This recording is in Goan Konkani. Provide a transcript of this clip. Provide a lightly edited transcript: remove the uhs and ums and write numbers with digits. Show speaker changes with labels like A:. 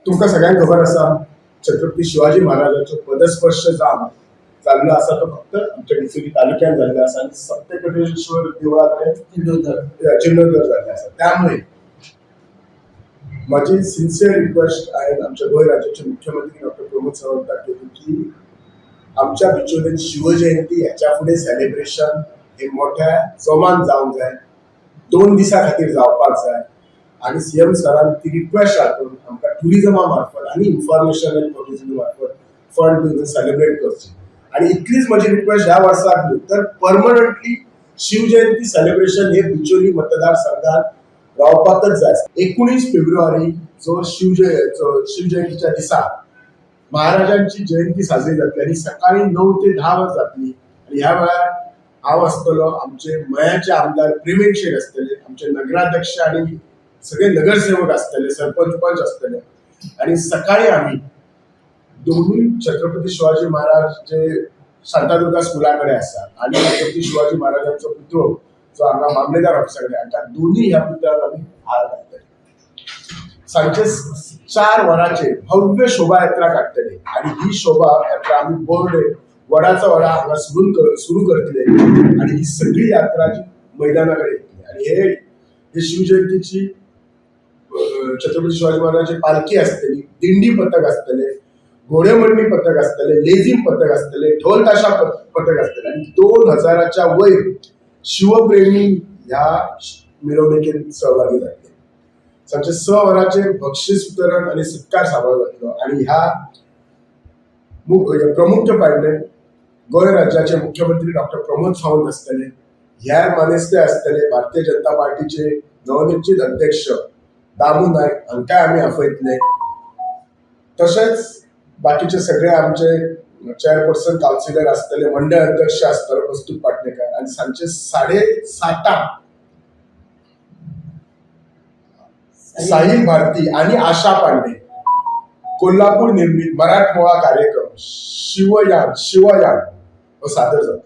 A: तुमकां सगळ्यांक खबर आसा, छत्रपती शिवाजी महाराजाचो पदस्पर्श जावन जाल्लो आसा तो फक्त आमच्या डिचोली तालुक्यात जाल्लो आसा आनी सप्तकटेश्वर देवळाकडेन जीर्णोद्धार जाल्ले आसा. त्यामुळे माझी सिन्सिअर रिक्वेस्ट आहे आमच्या गोंय राज्याचे मुख्यमंत्री डॉक्टर प्रमोद सावंताक केली की आमच्या बिचोलीन शिवजयंती ह्याच्या फुडें सेलिब्रेशन हे मोठ्या जोमान जावंक जाय, 2 दिसां खातीर जावपाक जाय. आनी सीएम सरान ती रिक्वेस्ट हाडून आमकां ट्युरिजमा मार्फत आनी इन्फॉर्मेशन आनी पब्लिसिटी मार्फत फंड दिवन सेलिब्रेट करची. आनी इतलीच म्हजी रिक्वेस्ट ह्या वर्साक न्हू तर परमनंटली शिवजयंती सेलिब्रेशन हे बिचोली मतदारसंघात रावपाकच जाय. 19 फेब्रुवारी जो शिवजयंतीच्या दिसा महाराजांची जयंती साजरी जातली आनी सकाळी 9 ते 10 वर जातली. आनी ह्या वेळार हांव आसतलो, आमचे मयाचे आमदार प्रेमेंद शेट आसतले, आमचे नगराध्यक्ष आनी सगळे नगरसेवक आसतले, सरपंच पंच आसतले. आनी सकाळी आमी दोनूय छत्रपती शिवाजी महाराज जे शांतादुर्गा स्कुला कडेन आसा आनी छत्रपती शिवाजी महाराजांचो पुतळो जो हांगा मामलेदार ऑफिसा कडेन, हांकां दोनूय ह्या पुतळ्याक आमी हार घालतले. सांजचे 4 वरांचेर भव्य शोभायात्रा काडटले आनी ही शोभायात्रा आमी बोर्डे वडाचा वडा हांगा सुरू करतले आनी ही सगळी यात्रा जी मैदाना कडेन येतली. आनी हे हे शिवजयंतीची छत्रपती शिवाजी महाराजांची पालखी आसतली, दिंडी पथक आसतले, घोडेमोडणी पथक आसतले, लेझीम पथक आसतले, ढोल ताशा पथक आसतले आनी 2000च्या वयर शिवप्रेमी ह्या मिरवणुकेत सहभागी जातले. सांजचे 6 वरांचेर बक्षीस वितरण आनी सत्कार साबार जातलो. आनी ह्या प्रमुख पाडणे गोंय राज्याचे मुख्यमंत्री डॉक्टर प्रमोद सावंत आसतले, ह्या मानेस्ते आसतले, भारतीय जनता पार्टीचे नवनिर्चित अध्यक्ष दामू नायक हांकांय आमी आपयतले. तशेंच बाकीचे सगळे आमचे चेअरपर्सन कावन्सिलर आसतले, मंडळ अध्यक्ष आसतलो कस्तूर पाटणेकर. आनी सांजचे 7:30 साहिल भारती आनी आशा पांडे कोल्हापूर निर्मित मराठमोळा कार्यक्रम शिवयान शिवयान हो सादर जातलो.